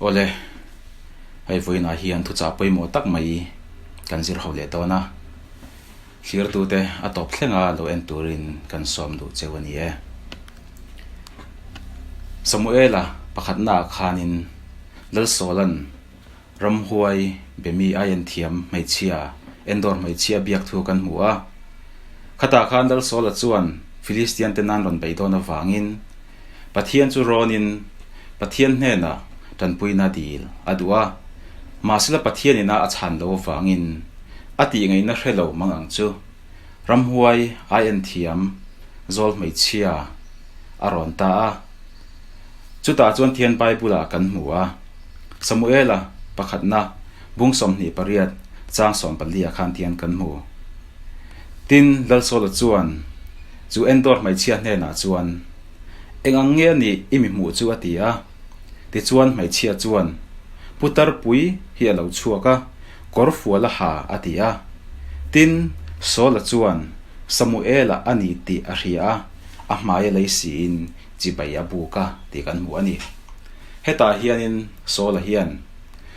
Awle, hei vawiinah hian thuchah pawimawh tak mai kan zir ho leh dawn a, thlirtute a tawp thlenga lo en turin kan sawm duh cheu a ni e. Samuela pakhatnaah khanin Lalsawla'n Ramhuai bemi aian thiam hmeichhia Endor hmeichhia biak thu kan hmu a. Khatah khan Lalsawla chuan Philistian te nan rawn beih dawn avangin Pathian chu rawnin Pathian hnenah tanpuina dil a duh a, mahsela Pathian ina a chhan lo avangin a tih ngaihna hre lo mang ang chu ramhuai aian thiam zawl hmeichhia a rawn ta a. Chutah chuan thian Bible-ah kan hmu a, Samuela pakhatna bung 28 chang 14 ah khan thian kan hmu. Tin, Lalsawla chuan chu Endor hmeichhia hnenah chuan, Eng ang nge a nih i mi hmuh chu? a ti a. Tichuan hmeichhia chuan, Putar pui hi a lo chhuak a, kawr fual a ha, a ti a. Tin, Sawla chuan Samuela a ni tih a hria a, a hmai a lei siin chibai a buk a tih kan hmu a ni. Hetah hianin Sawla hian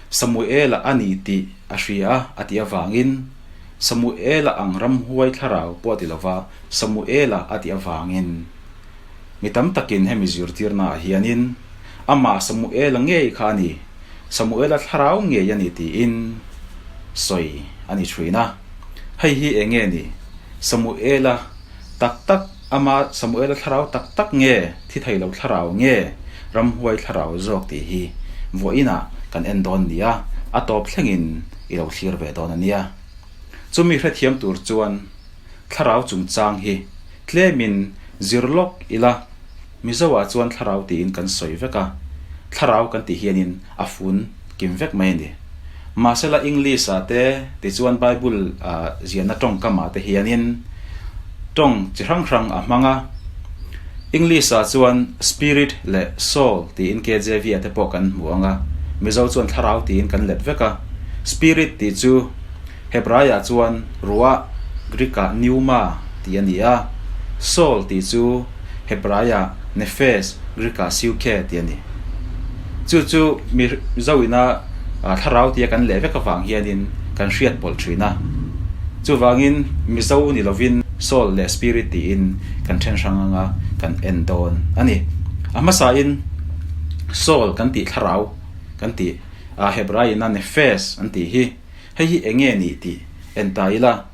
Samuela a ni tih a hria a, a tih avangin Samuela ang ramhuai thlarau pawh a ti lova, Samuela a tih avangin mi tam takin hemi zirtirnaah hianin amah Samuela ngei kha a ni, Samuela thlarau ngei a ni tiin sawi a ni thin a. Hei hi eng nge ni? Samuela tak tak, ama Samuela thlarau tak tak nge, thi thei lo thlarau nge, ramhuai thlarau zawk tih hi vawiinah kan en dawn nia, a tawp thlengin i lo thlir ve dawn a nia. Chumi hrethiam tur chuan thlarau chungchang hi tlemin zir lawk ila, Mizoah chuan thlarau tiin kan sawi vek a, thlarau kan tih hianin a fun kim vek mai a ni. Mahsela English-ah te tichuan Bible ziahna tawngkamah te hianin tawng chi hrang hrang a hmang a, English-ah chuan spirit leh soul tiin KJV-ah te pawh kan hmu ang a, Mizo chuan thlarau tiin kan let vek a. Spirit tih chu Hebraiah chuan ruah, Greek-ah pneuma tih a ni a, soul tih chu Hebraiah nephesh, Greek-ah psyche tih a ni. Chu chu Mizo-ina thlarau tia kan leh vek avang hianin kan hriat pawlh thin a. Chuvangin Mizo ni lovin soul leh spirit tiin kan then hrang anga kan en dawn a ni. A hmasain soul kan tih thlarau kan tih a Hebraiin a nephesh an tih hi hei hi eng nge nih tih en ta ila.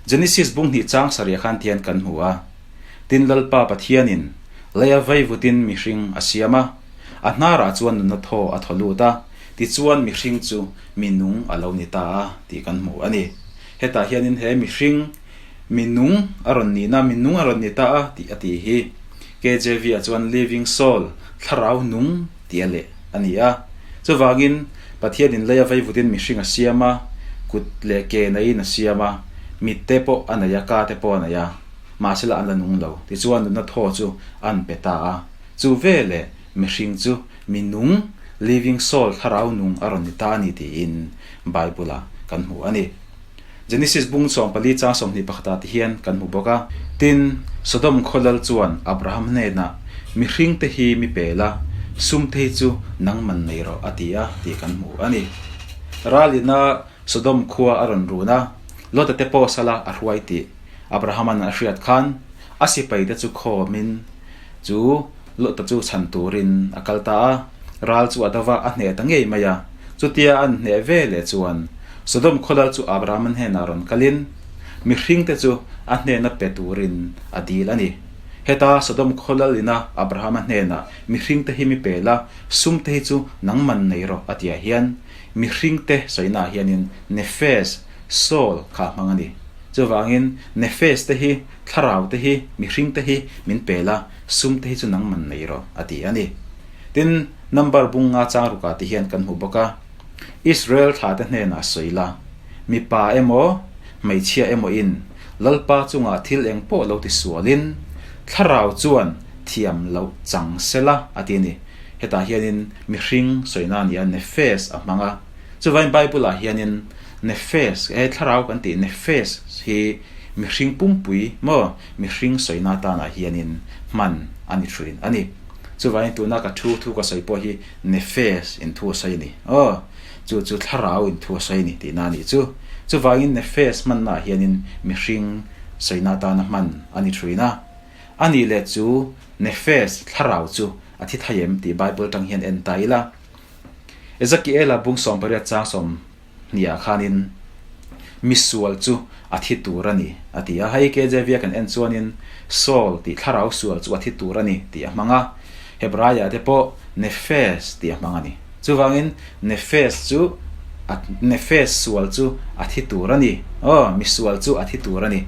Genesis bung hnih chang sarih khan tihian kan hmu a, Tin Lalpa Pathianin leia veivutin mihring a siam a, a hnarah chuan nunna thaw a thaw lut a, tichuan mihring chu mi nung a lo ni ta a tih kan hmu a ni. Hetah hianin he mihring mi nung a rawn nihna, mi nung a rawn ni ta a tih a tih hi KJV-ah chuan living soul, thlarau nung tih a leh a ni a. Chuvangin Pathianin leia veivutin mihring a siam a, kut leh ke neiin a siam a, mit te pawh a nei a, ka te pawh a nei a, mahsela an la nung lo. Tichuan nunna thaw chu an pe ta a. Chu veleh mihring chu mi nung, living soul, thlarau nung a rawn ni ta a ni tiin Bible-ah kan hmu a ni. Genesis bung 14 chang 21 ah ti hian kan hmu bawk a. Tin, Sodom khaw lal chuan Abraham hnenah, Mihring te hi mi pe la, sum te hi chu nangman nei rawh a ti a tih kan hmu a ni. Ralina Sodom khua a rawn run a, Lota te pawh sala a hruai tih Abrahama'n a hriat khan a sipai te chu khawmin chu Lota chu chhan turin a kal ta a, ral chu a do va, a hneh ta ngei mai a. Chutia an hneh ve leh chuan Sodom khawlal chu Abraham hnenah rawn kalin mihringte chu a hnena pe turin a dil a ni. Heta Sodom khawlal ina Abrahama hnenah mihringte hi mi pe la, sumte hi chu nangman nei rawh a tihah hian mihringte sawinaah hianin Nefesh, soul, kha a hmang a ni. Chuvangin Nefesh te hi Thlarau te hi, mihring te hi min pe la, sum te hi chu nangman nei rawh, a ti a ni. Tin, number bung nga chang rukah ti hian kan hmu bawk a, Israel thla te hnenah sawi la, mipa emaw, hmeichhia emaw in Lalpa chungah thil eng pawh lo ti sualin, thlarau chuan thiam loh chang se la, a ti a ni. Hetah hianin mihring sawina a ni a, nefesh a hmang a. Chuvain Bible-ah hianin nefesh, he thlarau kan tih nefesh hi mihring pumpui maw mihring sawina atanah hianin hman a ni thin a ni. Chuvangin tuna ka thu thu ka sawi pawh hi nefesh in thu a sawi a ni. Aw, chu chu thlarau in thu a sawi a ni tihna a nih chu. Chuvangin nefesh hmannaah hianin mihring sawina atana hman a ni thuin a. A nih leh chu nefesh, thlarau chu a thi thai em tih Bible atang hian en ta ila. Ezekiela bung 80 chang 20 ah khanin misual chu a thi tur a ni a ti a. Hei KJV a kan en chuanin soul tih thlarau sual chu a thi tur a ni tih a hmang a. Hebraiah te pawh nefesh tih a hmang a ni. Chuvangin nefesh chu a nefesh sual chu a thi tur a ni. Aw, misual chu a thi tur a ni.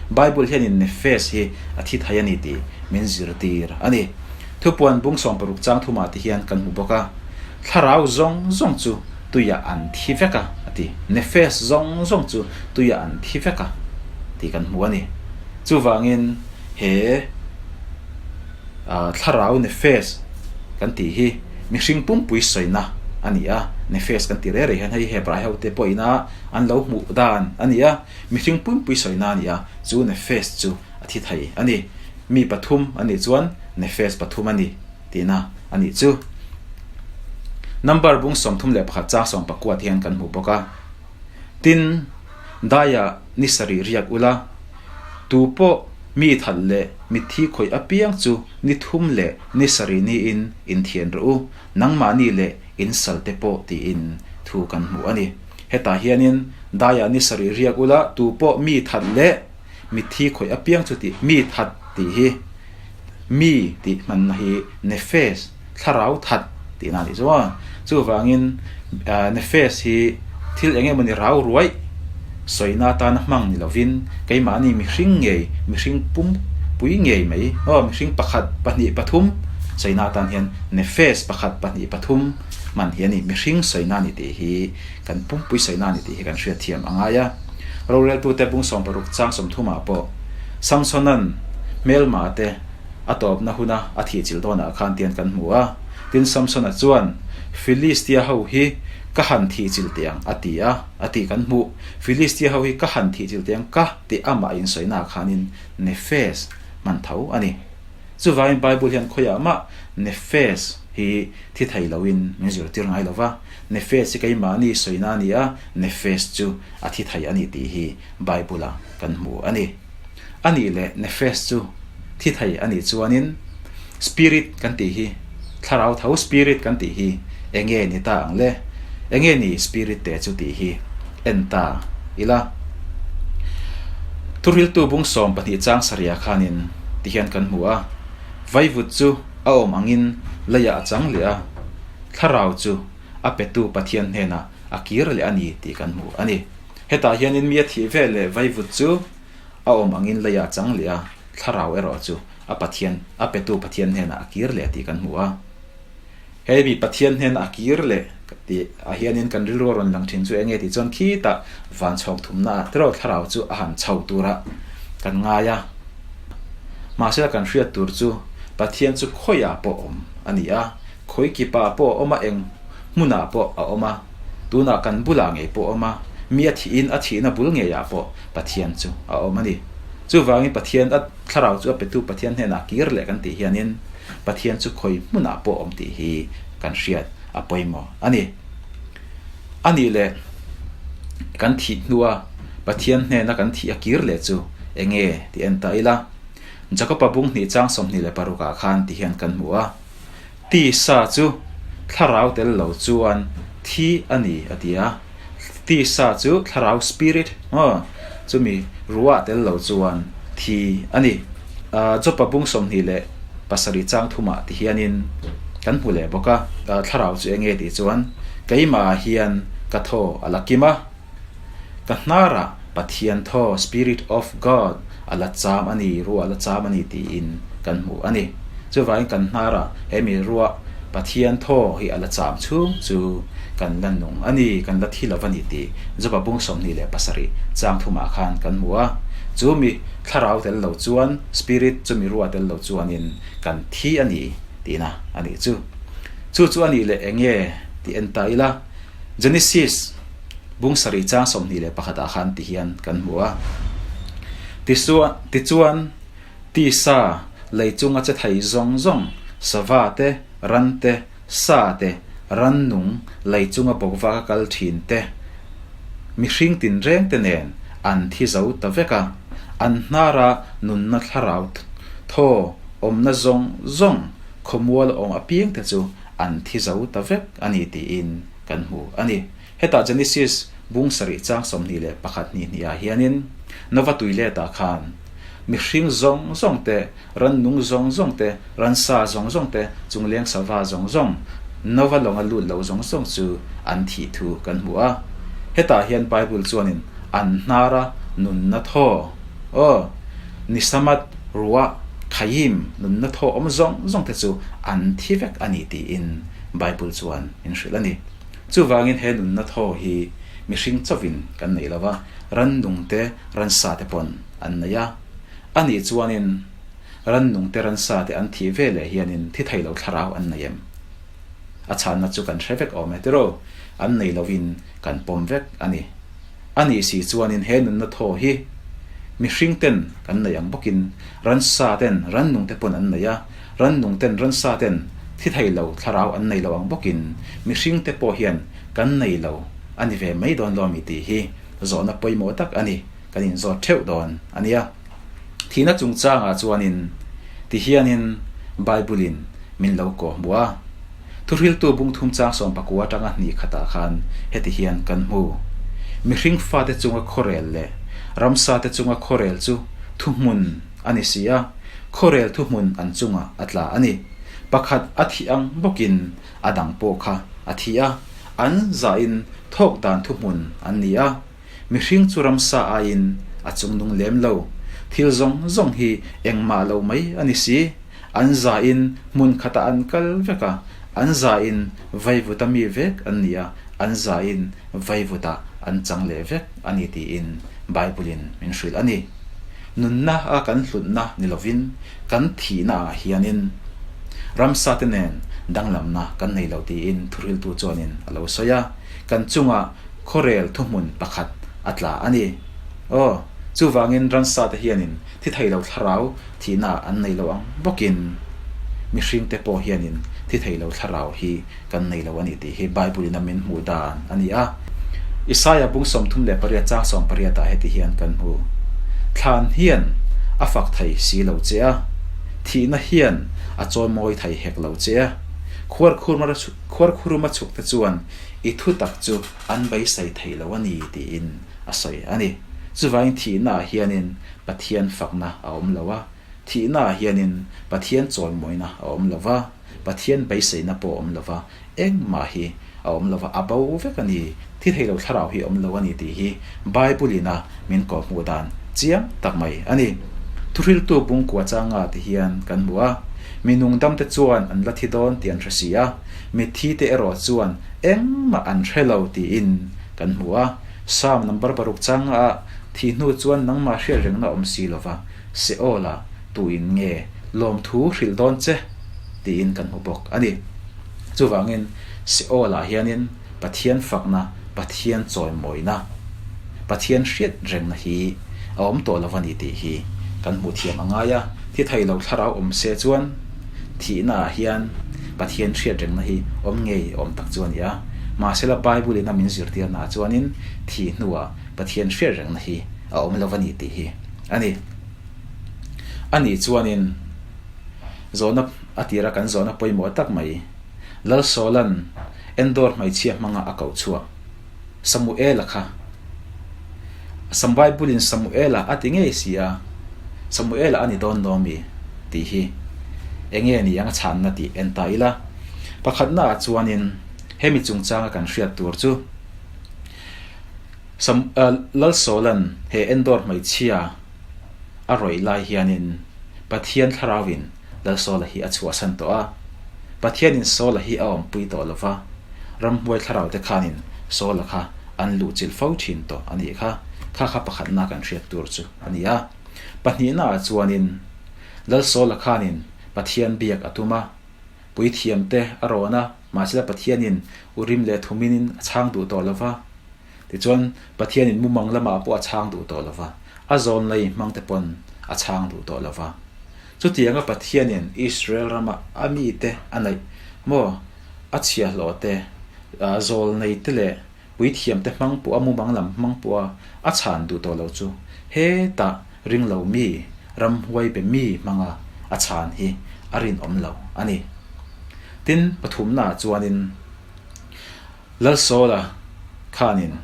Bible hianin nefesh hi a thi thei a ni tih min zirtir a ni. Thupuan bung 60 chang thumah te hian kan hmu bawk a, Thlarau zawng zawng chu tuiah an thi vek a, a ti. Nefesh zawng zawng chu tuiah an thi vek a tih kan hmu a ni. Chuvangin he thlarau nefesh kan tih hi mihring pumpui sawina a ni a, nefesh kan ti reh reh hian hei Hebrai hote pawhina an lo hmuh dan a ni a, mihring pumpui sawina a ni a, chu nefesh chu a thi thei a ni. Mi pathum a nih chuan nefesh pathum a ni tihna a nih chu. Number bung 31 chang 19 hian kan hmu bawk a. Tin, daiah ni sarih riak ula, tu pawh mi that leh mitthi khawih apiang chu ni thum leh ni sarih niin inthian rawh u, nangmahni leh insal te pawh tiin thu kan hmu a ni. Hetah hianin daiah ni sarih riak ula, tu pawh mi that leh mitthi khawih apiang chu tih, mi that tih hi mi tih hmanna hi nefesh, thlarau that tihna a nih chu a. Chuvangin nefesh hi thil eng emawni rau ruai sawina atana hmang ni lovin keimahni mihring ngei, mihring pum pui ngei mai, aw mihring pakhat, pahnih, pathum sawina atan hian nefesh pakhat, pahnih, pathum hman hi a ni. Mihring sawina a ni tih hi kan pumpui sawina a ni tih hi kan hriatthiam a ngai a. Roreltute bung 60 chang 30 ah pawh Samsona'n hmelma te a tawpna huna a thihchilh dawnah khan tian kan hmu a. Tin, Samsona chuan, Filistia ho hi ka han thihchilh teh ang, a ti a, a tih kan hmuh. Filistia ho hi ka han thihchilh teh ang ka tih amah insawinaah khanin Nefesh hman tho a ni. Chuvangin Bible hian khawiah mah Nefesh hi thi thei loin min zirtir ngai lo va, Nefesh hi keimahni sawina a ni a, Nefesh chu a thi thei a ni tih hi Bible-a kan hmu a ni. A nih leh Nefesh chu thi thei a nih chuanin Spirit kan tih hi, Thlarau tho Spirit kan tih hi eng nge ni ta ang le? Eng nge ni Spirit te chu tih hi en ta ila. Thuhriltu bung 12 chang sarih khanin tihian kan hmu a, Vaivut chu a awm angin leiah a chang leh a, Thlarau chu a petu Pathian hnenah a kir leh a ni tih kan hmu a ni. Hetah hianin mi a thih ve leh vaivut chu a awm angin leiah a chang leh a, thlarau erawh chu a Pathian, a petu Pathian hnenah a kir leh tih kan hmu a. Hei mi Pathian hnenah a kir leh tih ah hianin kan rilru a rawn lang thin chu eng nge tih chuan khitah van chhawk thumnaah tiraw thlarau chu a han chho turah kan ngai a. Mahse kan hriat tur chu Pathian chu khawiah pawh awm a ni a, khawi kipah pawh a awm a, eng hmunah pawh a awm a. Tunah kan bulah ngei pawh a awm a, mi a thihin a thihna bul ngeiah pawh Pathian chu a awm a ni. Chuvangin Pathian a thlarau chu a petu Pathian hnenah kir leh kan tih hianin Pathian chu khawi hmunah pawh a awm tih hi kan hriat a pawimawh a ni. A nih leh kan thih hnua Pathian hnena kan thih a kir leh chu eng nge tih en ta ila, Jakoba bung hnih chang 26 ah khan ti hian kan hmu a. Tisa chu thlarau tel lo chuan thi a ni a ti a, tisa chu thlarau spirit aw chumi ruah tel lo chuan thi a ni. Jopa bung 27 chang thumah ti hianin kan hmu leh bawk a, thlarau chu eng nge tih chuan keimahah hian ka thaw a la kim a, ka hnarah Pathian thaw spirit of God a la cham a ni, ruah a la cham a ni tiin kan hmu a ni. Chuvangin kan hnarah he mi ruah Pathian thaw hi a la cham chhung chu kan la nung a ni, kan la thi lo a ni tih Joba bung 27 chang thumah khan kan hmu a. Chu mi thlarau tel lo chuan, spirit, chu mi ruah tel lo chuanin kan thi a ni tihna a nih chu. Chu chu a nih leh eng nge tih en ta ila, Genesis bung sarih chang 21 ah khan ti hian kan hmu a. Tichuan, tisa lei chunga che thei zawng zawng, Sava te, ran te, sa te, rannung, lei chunga bawk vaka kal thin te, mihring tinreng te nen an thi zo ta vek a, an hnara nunna thlarau thaw awmna zawng zawng khawmual awm apiang te chu an thi zo ta vek a ni tiin kan hmu a ni. Hetah Genesis bung sarih chang 21 hnih hnihah hianin Nova tuiletah khan mihring zawng zawng te, rannung zawng zawng te, ransa zawng zawng te, chungleng sava zawng zawng, Nova lawnga lut lo zawng zawng chu an thih thu kan hmu a. Hetah hian Bible chuanin an hnara nunna thaw, aw, Nisamat, Ruah, Khayim, nunna thaw awm zawng zawng te chu an thi vek a ni tiin Bible chuan min hrilh a ni. Chuvangin he nunna thaw hi mihring chauhin kan nei lo va, rannungte, ransate pawn an nei a. A nih chuanin rannungte, ransate an thih ve leh hianin thi thei lo thlarau an nei em? A chhanna chu kan hre vek awm e tiraw? An nei lovin kan pawm vek a ni. A nih si chuanin he nunna thaw hi mihringten kan nei ang bawkin ransaten, rannungte pawn an nei a, Rannungten ransaten thi thei lo thlarau an nei lo ang bawkin mihringte pawh hian kan nei lo a ni ve mai dawn lo ami tih hi zawhna pawimawh tak a ni, kan inzawt theuh dawn a nia. Thihna chungchangah chuanin ti hianin Bible-in min lo kawh hmu a. Thuhriltu bungthum chang 19 atanga hnih khatah khan heti hian kan hmu, Mihring fate chunga khawrel leh ramsate chunga khawrel chu thuhmun a ni si a, khawrel thuhmun an chungah a tla a ni. Pakhat a thih ang bawkin a dang pawh kha a thi a, an zahin thawk dan thuhmun an ni a. Mihring chu ramsa aiin a chungnung lem lo. Thil zawng zawng hi engmah lo mai a ni si. An zahin hmun khatah an kal vek a, an zahin vaivuta mi vek an ni a, an zahin vaivutah an chang leh vek a ni tiin Bible-in min hrilh a ni. Nunna a kan hlutna ni lovin kan thihna ah hianin ramsa te nen danglamna kan nei lo tiin thuhriltu chuanin a lo sawi a, kan chungah khawrel thuhmun pakhat a tla a ni. Aw, chuvangin ramsa te hianin thi thei lo thlarau thihna an nei lo ang bawkin mihring te pawh hianin thi thei lo thlarau hi kan nei lo a ni tih hi Bible in a min hmuh dan a ni a. Isaiah bung 38 chang 18 ah heti hian kan hmu, Thlan hian a fak thei si lo che a, thihna hian a chawimawi thei hek lo che a, khuarkhuruma chhuk te chuan i thu tak chu an beisei thei lo a ni tiin a sawi a ni. Chuvangin thihna ah hianin Pathian fakna a awm lo a, thihna ah hianin Pathian chawimawina a awm lo va, Pathian beiseina pawh a awm lo va, engmah hi a awm lo va, a bo vek a ni, thi thei lo thlarau hi a awm lo a ni tih hi Bible-in a min kawhhmuh dan chiang tak mai a ni. Thuhriltu bungkua changa ti hian kan hmu a, mi nungdamte chuan an la thi dawn tih an hre si a, mitthite erawh chuan engmah an hre lo tiin kan hmu a. Psalm number paruk changa ah thih hnu chuan nangmah hriat rengna awm si lo va, Seol-ah tuin nge lawmthu hrilh dawn che? tiin kan hmu bawk a ni. Chuvangin Seol-ah hianin Pathian fakna, Pathian chawimawina, Pathian hriat rengna hi a awm tawh lo a ni tih hi kan hmuh thiam a ngai a. Thi thei lo thlarau awm se chuan thihnaah hian Pathian hriat rengna hi awm ngei awm tak chu a ni a. Mahsela Bible-in a min zirtirnaah chuanin thih hnuah Pathian hriat rengna hi a awm lo a ni tih hi a ni. A nih chuanin zawhna a tira kan zawhna pawimawh tak mai, Lalsawla'n Endor hmeichhia hmanga a koh chhuah Samuela kha Sam Bible-in Samuela a ti ngei si a, Samuela a ni dawn lo mi? tih hi enge ni ang a chhanna tih en ta ila. Pakhatnaah chuanin hemi chungchanga kan hriat tur chu Sam Lalsawla'n he Endor hmeichhia a rawih lai hianin Pathian thlarauin Lalsawla hi a chhuahsan tawh a. Pathianin Sawla hi a awmpui tawh lo va, ramhmuai thlaraute khanin Sawla kha an luhchilh fo thin tawh a nih kha. Kha kha pakhatna kan hriat tur chu a ni a. Pahnihnaah chuanin Lalsawla khanin Pathian biak a tum a, puithiamte a rawn a, mahsela Pathianin Urim leh Thuminin a chhang duh tawh lo va. Tichuan, Pathianin mumang lamah pawh a chhang duh tawh lo va, a zawn lei hmangte pawn a chhang duh tawh lo va. Chutianga Pathianin Israel rama a mite a neih maw a chhiahhlawh te, zawlnei te leh puithiam te hmang pawha mumang lam hmang pawha a chhan duh tawh lo chu hetah ringlo mi, ramhuai be mi hmanga a chhan hi a rinawm lo a ni. Tin, pathumnaah chuanin Lalsawla khanin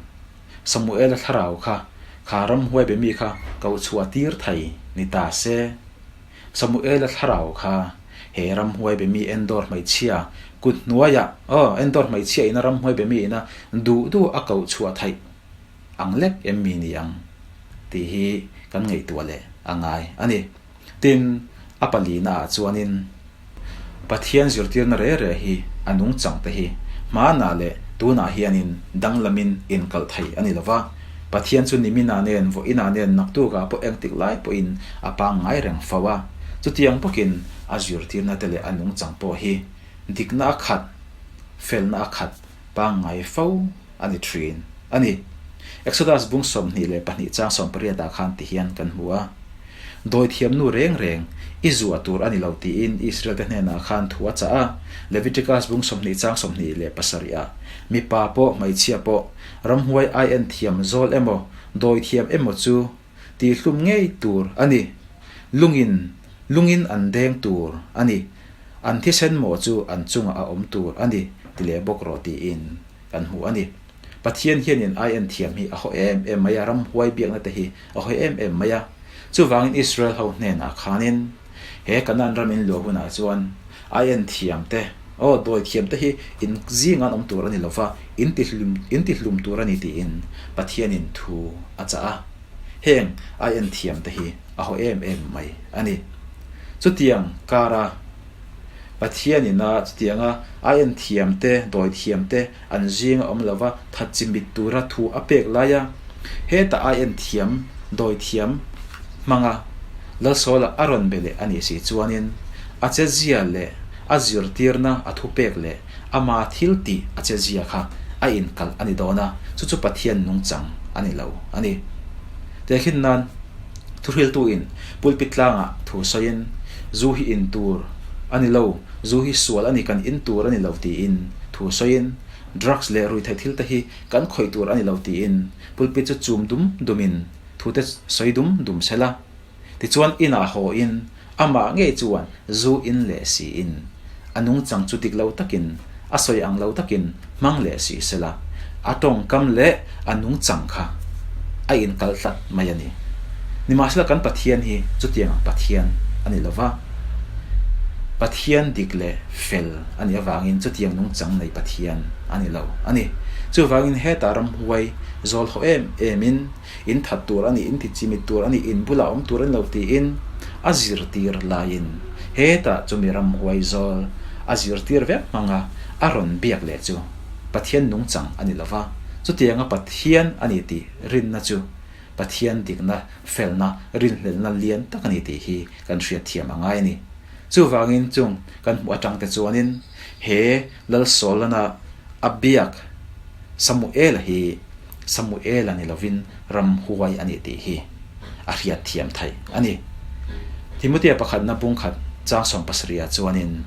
Samuela thlarau kha kha ramhuai be mi kha koh chhuah tir thei ni ta se. Samuela thlarau kha he ramhuai be mi Endor hmeichhia kut hnuaiah, aw, Endor hmeichhia ina ramhuai be mi ina duh duh a koh chhuah theih ang lek em mi ni ang tih hi kan ngaihtuah leh a ngai a ni. Tin, a palina ah chuanin Pathian zirtirna re re hi a nungchang te hi hmanah leh tunah hianin danglamin inkalh thei a ni lo va. Pathian chu niminah nen, vawiinah nen, naktukah pawh engtik lai pawhin a pangngai reng fo a. Chutiang bawkin a zirtirna te leh a nungchang pawh hi dikna a khat, felna a khat pangngai fo a ni thin a ni. Exodus bung 22 chang 18 ah khan ti hian kan hmu a, Dawithiamnu reng reng i zuah tur a ni lo tiin Israel te hnenah khan thu a chah a. Leviticus bung 20 chang 27 ah, Mipa pawh hmeichhia pawh ramhuai ai en thiam zawl emaw dawithiam emaw chu tihhlum ngei tur a ni. Lungin lungin an deng tur a ni. An thisen mawh chu an chungah a awm tur a ni ti leh bawk rawh tiin kan hmu a ni. Pathian hianin ai en thiam hi a haw em em mai a, ramhuai biakna te hi a haw em em mai a. Chuvangin Israel ho hnenah khanin he Kanaan ram in luah hunah chuan ai en thiam te, aw dawi thiam te hi in zing an awm tur a ni lo va, in ti hlum in ti hlum tur a ni tiin Pathianin thu a chah a. Heng ai en thiam te hi a haw em em mai a ni. Chutiang kara Pathianin a chutianga ai en thiam te, dawi thiam te an zing a awm lo va, that chimit tura thu a pek lai a, heta ai en thiam, dawi thiam hmanga Lalsawla a rawn be leh a nih si chuanin a che zia leh a zirtirna a thupek leh ama thil tih a che zia kha a inkalh a ni dawn a, chu chu Pathian nungchang a ni lo a ni. Tehkhin nan thuhriltuin pulpit tlangah thu sawiin, Zu hi in tur a ni lo, zu hi sual a ni, kan in tur a ni lo tiin thu sawiin, Drugs leh ruihtheih thil te hi kan khawih tur a ni lo tiin pulpit chu chum dum dumin thu te sawi dum dum sel a. Tichuan inah hawiin amah ngei chuan zu in leh siin a nungchang chu dik lo takin a sawi ang lo takin hmang leh si sela a tawngkam leh a nungchang kha a inkal tlat mai a ni. Nimahsela kan Pathian hi chutiang ang Pathian a ni lova, Pathian dik leh fel a nih avangin chutiang nungchang nei Pathian a ni lo a ni. Chuvangin hetah ramhuai zawl haw em emin in that tur a ni, in ti chimit tur a ni, in bulah awm tur a ni lo tiin a zirtir laiin hetah chumi ramhuai zawl a zirtir vek hmanga a rawn biak leh chu Pathian nungchang a ni lova, chutianga Pathian a ni tih rinna chu Pathian dikna, felna, rinhlelhna lian tak a ni tih hi kan hriatthiam a ngai a ni. Chuvangin chung kan hmuh atangte chuanin he Lalsawlana a biak Samuela hi Samuela ni lovin ramhuai a ni tih hi a hriatthiam theih a ni. Timothea pakhatna bungkhat chang 70 ah chuanin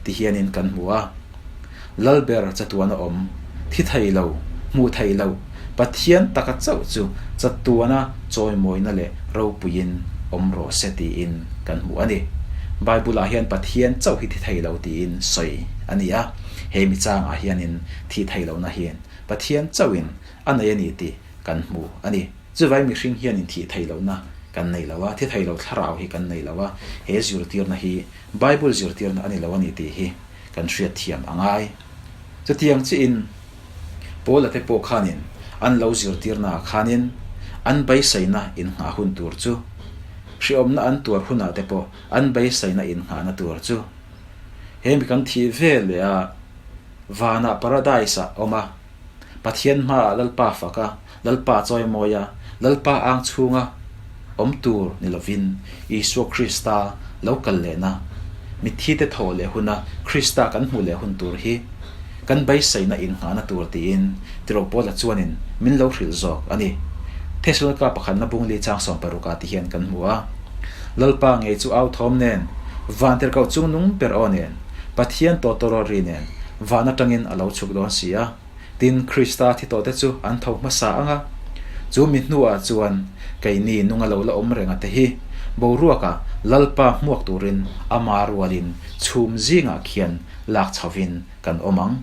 ti hianin kan hmu a, Lalber chatuana awm, thi thei lo, hmuh thei lo, Pathian taka chauh chu chatuana chawimawina leh ropuiin awm rawh se tiin kan hmu a ni. Bible-ah hian Pathian chauh hi thi thei lo tiin sawi a ni a, he mi changah hianin thi thei lohna hian Pathian chauhin a nei a ni tih kan hmu a ni. Chuvai mihring hianin thih thei lohna kan nei lo a, thi thei lo thlarau hi kan nei lo a, he zirtirna hi Bible zirtirna a ni lo a ni tih hi kan hriatthiam a ngai. Chutiang chiin Paula te pawh khanin an lo zirtirnaah khanin an beiseina innghah hun tur chu, hrehawmna an tuar hunah te pawh an beiseina innghahna tur chu he mi kan thih ve leh a, vanah Paradise-ah awm a, Pathian hmaah Lalpa fak a, Lalpa chawimawi a, Lalpa ang chhunga awm tur ni lovin Isua Krista lo kal lehna, mitthite thaw leh huna Krista kan hmuh leh hun tur hi kan beiseina innghahna tur tiin Tirhkoh Paula chuanin min lo hrilh zawk a ni. Thesalonika pakhatna bungli chang 60 ah ti hian kan hmu a. Lalpa ngei chu au thawm nen, vantirhkoh chungnung ber aw nen, Pathian tawtawrawt ri nen, van atangin a lo chhuk dawn si a. Tin, Krista thi tawhte chu an tho hmasa ang a. Chu mi hnuah chuan keini nunga lo la awm reng a te hi boruakah Lalpa hmuak turin ama rualin chhum zingah khian lak chhovin kan awm ang.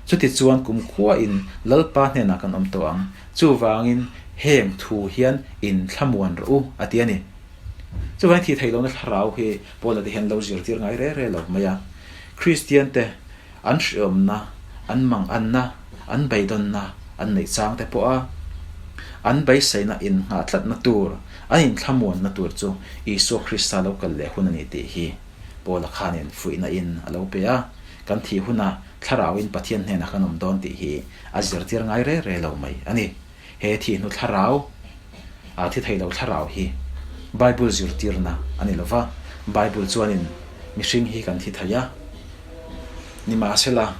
Chutichuan kumkhuain Lalpa hnenah kan awm tawh ang. Chuvangin heng thu hian in thlamuan rawh u, a ti a ni. Chuvangin thih theih lohna thlarau hi Paula te hian lo zirtir ngai re re lo mai a. Kristian te an hriawmna, an manganna, an beidawnna an neih chang te pawh a, an beiseina innghah tlatna tur, an inthlamuanna tur chu Isua Krista lo kal leh hun a ni tih hi Paula khanin fuihna in a lo pe a. Kan thih huna thlarauin Pathian hnenah kan awm dawn tih hi a zirtir ngai re re lo mai a ni. He thihnu thlarau, a thi thei lo thlarau hi Bible zirtirna a ni lo va, Bible chuanin mihring hi kan thi thei a, nimahsela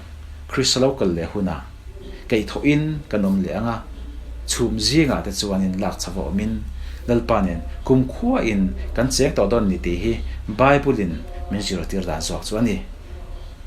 Krista lo kal leh hunah keithawhin kan awm leh ang a, chhum zingah te chuanin lak chhava awmin Lalpa nen kumkhuain kan cheng tawh dawn ni tih hi Bible-in min zirtir dan zawk chu a ni.